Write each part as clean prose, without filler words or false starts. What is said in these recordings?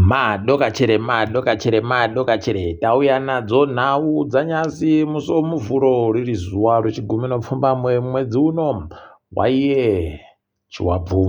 Madokachere madokachere madokachere tauya nadzo nhau dzanyasi musi womuvhuro riri zuva rechigumi nepfumbamwe mwedzi uno waiye Chiwabvu.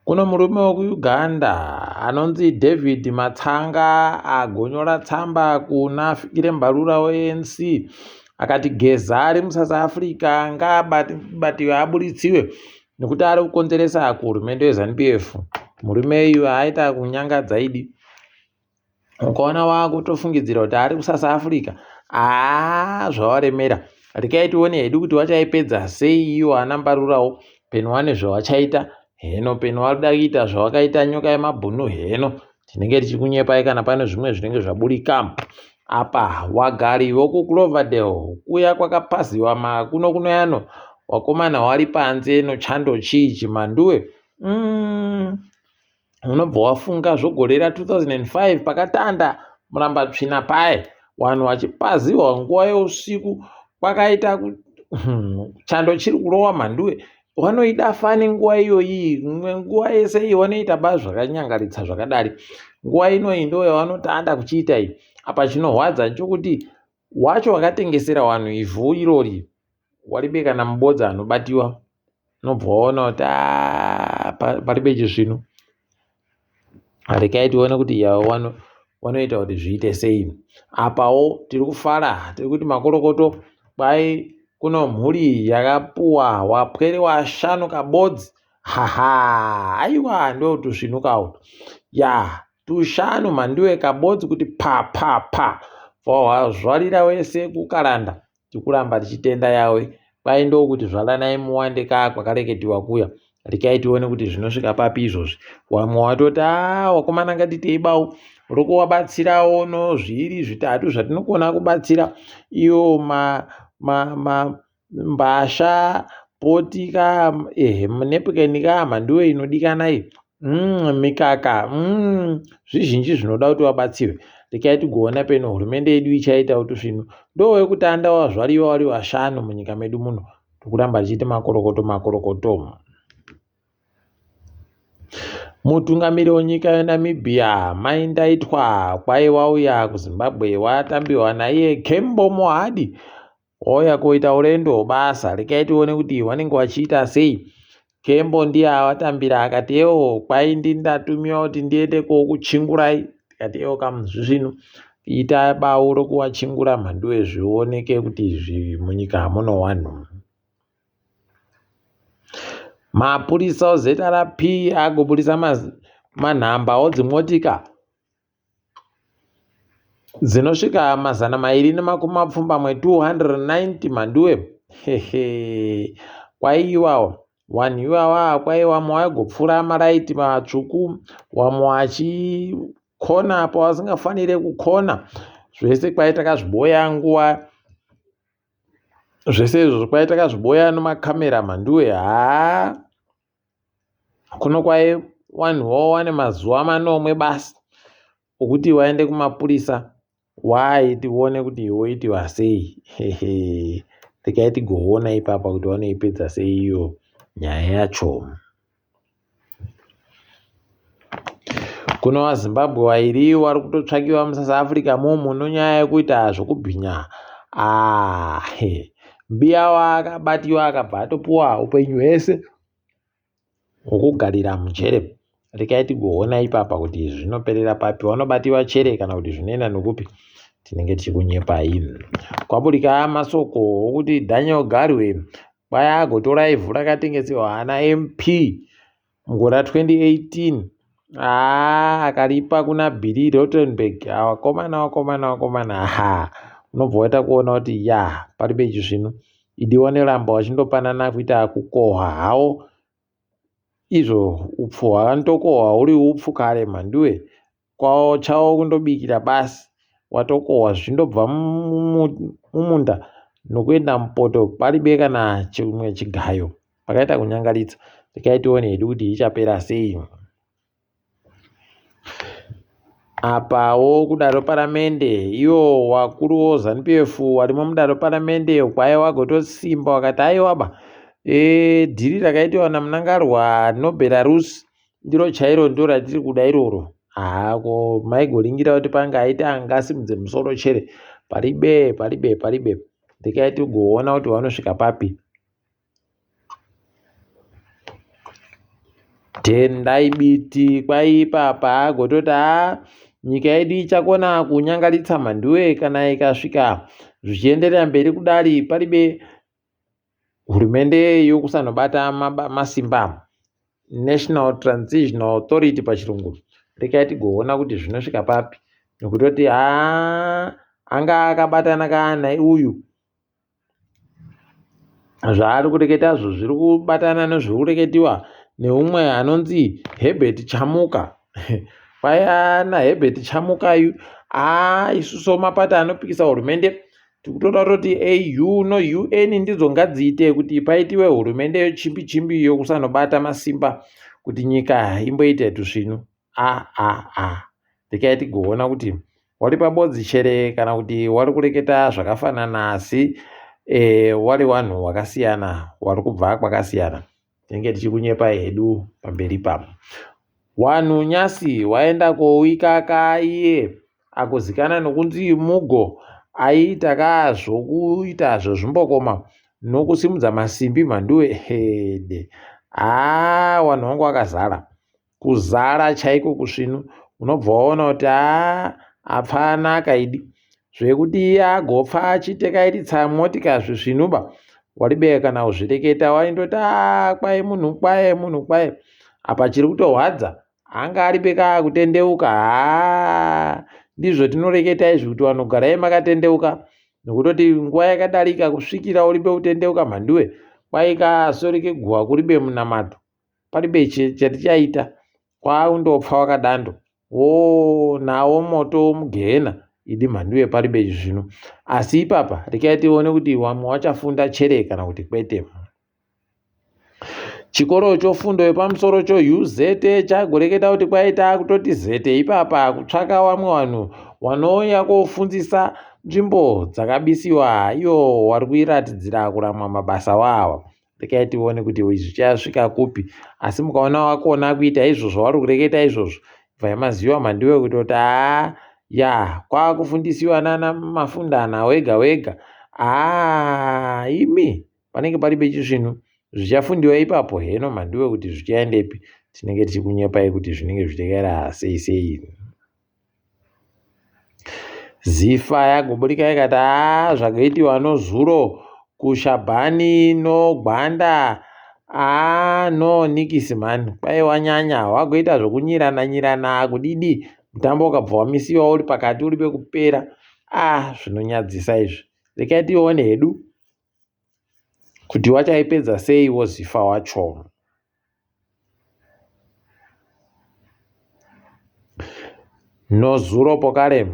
Kuno murume wekuUganda anonzi David Matsanga agonyora tsamba kuna Fikile Mbalula weANC akati Geza ari muSouth Africa ngaabatiwe aburitsiwe nekuti ari kukonzeresa kuhurumende yeZanu-PF. Murume uyu aita kunyangadza idi. Ukaona wakutofungidzira kuti ari kuSouth Africa, haa zvawaremera. Rekai tione hedu kuti wachaipedza sei iwo ana Mbarurawo peno wane zvawachaita heno peno wakuda kuita zvawakaita nyoka yemabhunu heno tinenge tichikunyepai kana pane zvimwe zvinenge zvaburika apa wagari vokucloverdale kuya kwakapaziwa makuno kunoyano wakomana wari panze nochando chii chimanduwe mm. Unobva wafunga zvogore ra2005 pakatanda murambatsvina paye vanhu vachipaziwa nguva yeusiku kwakaita chando chiri kurowa mhanduwe vanoida fani nguva iyoyi imwe nguva yese iyi vanoita ba zvakanyangaritsa zvakadari nguva inoyi ndo yavanotanda kuchiita iyi apa chinorwadza nchokuti wacho wakatengesera vanhu ivhu irori waribe kana mubodza anobatiwa unobva waona kuti ah, paribe chisvinu rekai tione kuti yavo wanoita kuti zviite sei apawo tiri kufara tiri kuti makorokoto kwai kuno mhuri yakapuwa wapwere washanu kabodzi haha aiwa ndo tusvinu kawo ya tushanu mhanduwe kabodzi kuti pa pa pa wazvarira wese kukaranda Tikuramba tichitenda Yawe kwai ndokuti zvaranai muwande kaa kwakareketiwa kuya rekai tione kuti zvinosvika papi izvozvi wamwe watoti aa wakomana ngatitei bau rokuwabatsirawo no zviiri zvitatu zvatinokona kubatsira iyo ma, ma, ma, mbasha poti ka ehe nepukeni ka mhanduwe inodikana iyi Mm, mikaka mm, zvizhinji zvinoda kuti wabatsirwe rekai tigoona peno hurumende yedu ichaita kuti zvinhu ndowekutanda wazvariwa wari washanu munyika medu muno tokuramba tichiiti makorokoto makorokoto mutungamiri wenyika yenamibia mai ndaitwa kwai wauya kuzimbabwe watambiwa naiye kembo mohadi Wauya koita urendo hwebasa rekai tione kuti wanenge wachiita sei. Kembo ndiye awatambira akati ewo kwai ndini ndatumiwa kuti ndiende kokuchingurai tikati ewo kamuzvisvinu ita bau rokuwachingura mhanduwe zvioneke kuti izvi munyika hamuno wanhu. Mapurisa oZRP agobudisa manhamba odzimotika dzinosvika 290 290 mhanduwe hehe kwaiiwawo vanhu ivava kwai vamwe vaigopfura maraiti matsvuku vamwe vachikona apo vasingafanire kukona zvese kwai takazviboya nguva zvese izvozvo kwai takazviboya nemakamera mhanduwe haa Kuno kwai vanhu vawane mazuva manomwe basi okuti vaende kumapurisa why tione kuti woitiwa sei hehe regai tigoona ipapa kuti vanoipedza sei iyo nyaya yacho kuno vazimbabwe vairi vari kutotsvakiwa musouth africa momo nonyaya yekuita zvekubhinya ah, mbiya waakabatiwa akabva atopuwa upenyu hwese hwokugarira mujere rekai tigoona ipapa kuti zvinoperera papi vanobatiwa chere kana kuti zvinoenda nokupi tinenge tichikunyepai kwaburika masoko okuti daniel garwe kwaya agotora ivhu rakatengesewa ana mp mugore ra2018 haa akaripa kuna billy rotenberg vakomana vakomana vakomana ha unobva waita kuona kuti ya paribe chisvinu Idi wanoramba wachindopanana kuita kukohwa hawo izvo upfu hwavanotokohwa huri upfu kare mhanduwe kwavo chavo kundobikira basi watokohwa zvichindobva mumunda nokuenda mupoto paribe kana chimwe chigayo pakaita kunyangaritsa rekai tione hedu kuti ichapera sei Apawo kudare reparamende ivo vakuru veZanu PF varimo mudare reparamende kwai vagotosimba vakati aiwaba dhiri rakaitwa naMnangagwa noBelarus ndiro chairo ndiro ratiri kuda iroro. Haa ko maigoringira kuti pangaite angasimudze musoro chere paribe paribe paribe. Rekai tigoona kuti vanosvika papi. Tendai Biti kwaipa paagototi haa nyika yedu ichakona kunyangaritsa mhanduwe kana ikasvika zvichienderera mberi kudari paribe hurumende yokusanobata masimba National Transitional Authority pachirungu rekai tigoona kuti zvinosvika papi nokutoti haa anga akabatana kana uyu zvaari kureketazvo zviri kubatana nezviri kureketiwa neumwe anonzi Herbert Chamuka kwaya naHerbert Chamuka yu haa isusu mapato anopikisa hurumende tikutoda kutoti AU no UN ndidzo ngadziite kuti paitiwe hurumende yechimbi chimbi yokusanobata masimba kuti nyika imboite tusvinu a a a rekai tigoona kuti wari pabodzi chere kana kuti wari kureketa zvakafanana asi e, wari wanhu wakasiyana wari kubva kwakasiyana tinenge tichikunyepai hedu pamberi pamo wanhu nyasi waenda kouikaka iye akuzikana nokunzi mugo aiita ka zvokuita zvezvimbokoma nokusimudza masimbi mhanduwe hede haa wanhu wangu wakazara Kuzara chaiko kusvinu unobva waona kuti haa apfanaka idi. Zvekuti iye agopfa achitekaititsa motika zvisvinuba waribeka kana kuzvireketa waindoti haa kwaye munhu kwaye munhu kwaye. Apa chiri kutorwadza anga aripe kaakutendeuka haa ndizvo tinoreketa izvi kuti vanhu garai makatendeuka nekutoti nguva yakadarika kusvikira uripe kutendeuka mhanduwe kwaikasori keguva kuribe munamato. Paribe chatichaita kwaundopfa wakadando woo nawo moto womugehena idi mhanduwe paribe zvino asi ipapa rekai tione kuti wamwe wachafunda chere kana kuti kwete. Chikoro chofundo yepamusoro choUZ chagoreketa kuti kwaita kutoti zete ipapa kutsvaka wamwe wanhu wanouya kofundzisa nzvimbo dzakabisiwa iwo wari kuiratidzira kuramwa mabasa wawa. Rekai tione kuti zvichasvika kupi. Asi mukaona wakona kuita izvozvo vari kureketa izvozvo, bvai maziva mhandiwe kutoti haa ya kwakufundisiwa nana mafundana wega wega. Haa imi panenge paribe chisvinu zvichafundiwa ipapo heno mhandiwe kuti zvichaendepi tinenge tichikunyepai kuti zvinenge zvichikaira sei sei. Zifa yagoburika ikati haa zvakaitiwa nozuro kuShabhani noGwanda haa no nikisi mhani kwai wanyanya wagoita zvekunyirana nyirana kudidi mutambo ukabva wamisiwa uri pakati uri pekupera ah zvinonyadzisa izvi rekai tione hedu kuti wachaipedza sei wozifa wacho. Nozuro pokare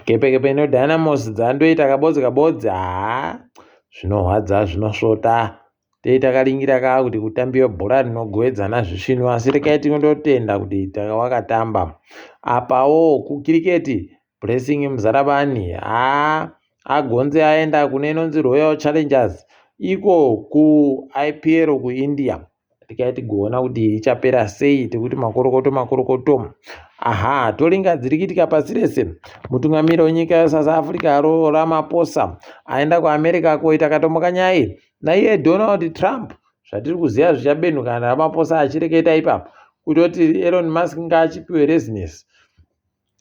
kepekepe neDynamos dzandoita kabodzi kabodzi haa zvinorwadza zvinosvota tei takaringira kaa kuti kutambiwa bhora rinogoedzana zvisvinu asi rekai tinototenda kuti wakatamba apawo kukiriketi Blessing Muzarabani haa agonze aenda kune inonzi Royal Challengers iko kuIPL kuIndia tikai tigoona kuti ichapera sei tikuti makorokoto makorokoto aha toringa dziri kuitika pasi rese mutungamiri wenyika yesouth africa Ramaphosa aenda kuamerica koita katombo kanyai naiye Donald Trump zvatiri kuziva zvichabenhuka kana Ramaphosa achireketa ipapo kutoti Elon Musk ngaachipiwe rezinesi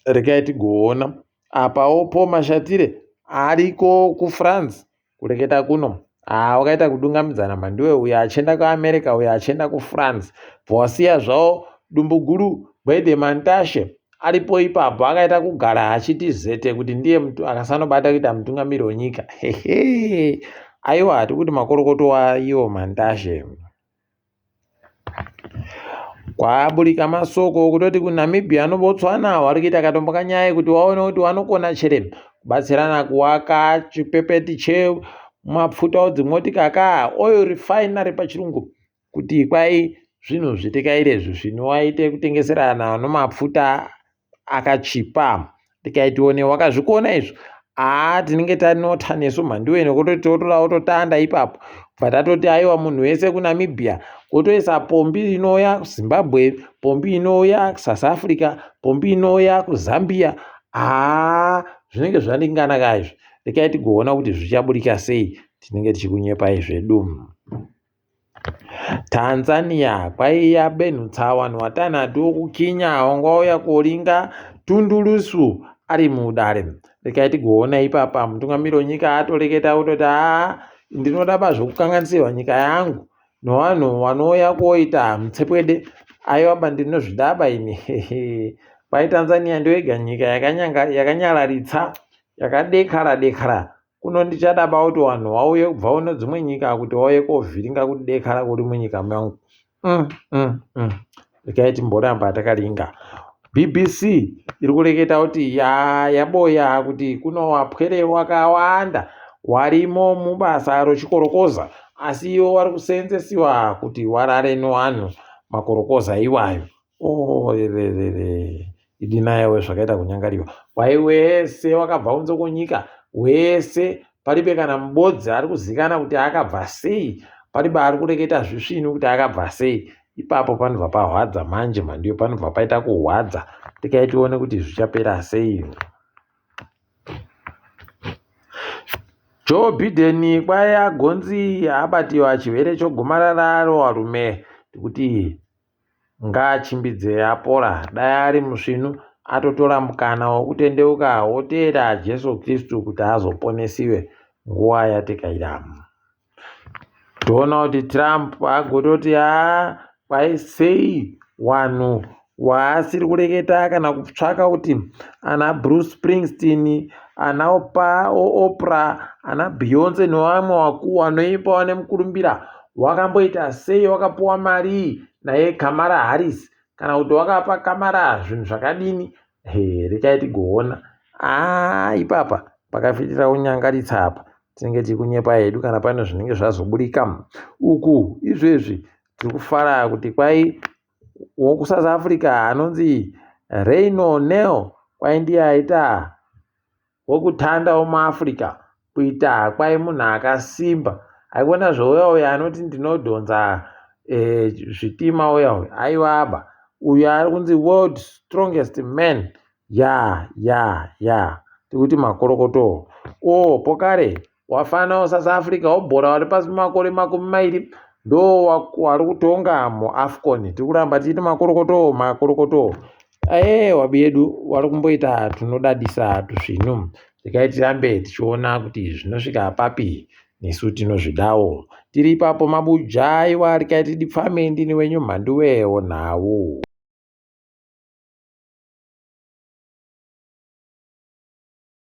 Regai tigoona. Apawo Paul Mashatile ariko kuFrance kureketa kuno. Haa wakaita kudungamidzana mhanduwe uyo achienda kuAmerica uyo achienda kuFrance. Bva wasiya zvawo dumbu guru Gwede Mantashe aripo ipapo akaita kugara achiti zete kuti ndiye akasanobata kuita mutungamiri wenyika. Hehe. Aiwa hatikuti makorokoto waiwo Mantashe. Kwaburika masoko okutoti kuNamibia noBotswana wari kuita katombo kanyaya kuti waone kuti wanokona chere kubatsirana kuwaka chipepeti chemapfuta odzimotika ka oil refinery pachirungu kuti kwai zvinhu zvitekaire izvi zvinowaite kutengeserana nomapfuta akachipa tikai tione wakazvikona izvo haa tinenge tanota nesu mhanduwe nekuti totoda kutotanda ipapo bva tatoti aiwa munhu wese kunamibia Kotoisa pombi inouya kuZimbabwe, pombi inouya kuSouth Africa, pombi inouya kuZambia. Haa zvinenge zvaringana ka izvi. Rekai tigoona kuti zvichaburika sei, tinenge tichikunyepai zvedu. Tanzania kwaiya benhutsa vanhu vatanhatu vokuKenya wanga wauya koringa Tundu Lissu ari mudare. Rekai tigoona ipapa mutungamiri wenyika atoreketa kutoti haa ndinoda pazvokukanganisirwa nyika yangu nevanhu vanouya koita mutsepwede aiwa ndinozvidaba ini kwai Tanzania ndoyega nyika yakanyararitsa yakadekara dekara kuno ndichadaba kuti vanhu vauye kubva kune dzimwe nyika kuti vauye kovhiringa kudekara kuri munyika mangu mm. Regai timboramba takaringa. BBC iri kureketa kuti yaboya kuti kuno wapwere wakawanda warimo mubasa rochikorokoza asi ivo vari kuseenzesiwa kuti warare nevanhu makorokoza iwayo. Oh, idi nayewe zvakaita kunyangariwa. Kwai wese wakabva kunze kwenyika wese paribe kana mubodzi ari kuzikana kuti akabva sei paribe ari kureketa zvisvinu kuti akabva sei ipapo panobva pahwadza manje mhandiyo panobva paita kuhwadza tikai tione kuti zvichapera sei Joe Biden kwai agonzi abatiwa chirwere chogomarara rovarume kuti Ngaachimbidze apora dai ari musvinu atotora mukana wokutendeuka woteera Jesu Kristu kuti azoponesiwe nguva yatikaira. Toona kuti Trump agototi haa kwai sei wanhu waasiri kureketa kana kutsvaka kuti ana Bruce Springsteen ana Oprah ana Beyonce nevamwe wanoimba wane mukurumbira Wakamboita sei wakapuwa mari naye Kamala Harris kana kuti wakapa Kamala zvinhu zvakadini? He, rekai tigoona. Ah, ipapa pakafitira kunyangaritsa apa. Tinenge tiri kunyepa hedu kana pane zvinenge zvazoburika. Uku izvezvi tiri kufara kuti kwai wokuSouth Africa anonzi Reino Nel kwai ndiye aita Wekutanda wemuAfrica kuita kwai munhu akasimba haikona zveuya uya anoti ndinodhonza e, zvitima uya uya aiwa aba uyu ari kunzi world strongest man ya ya ya tikuti makorokoto o oh, pokare wafana wasouth africa wobhora wari pasi pemakore 20 ndo wari kutonga muafcon tiri kuramba tichiti makorokoto makorokoto Eeh wabi yedu wari kumboita tunodadisa tusvinu regai tirambe tichiona kuti zvinosvika papi nesu tinozvidawo. Tiri ipapo mabuja aiwa regai tidipfame ndini wenyu Mhanduwe wonhau.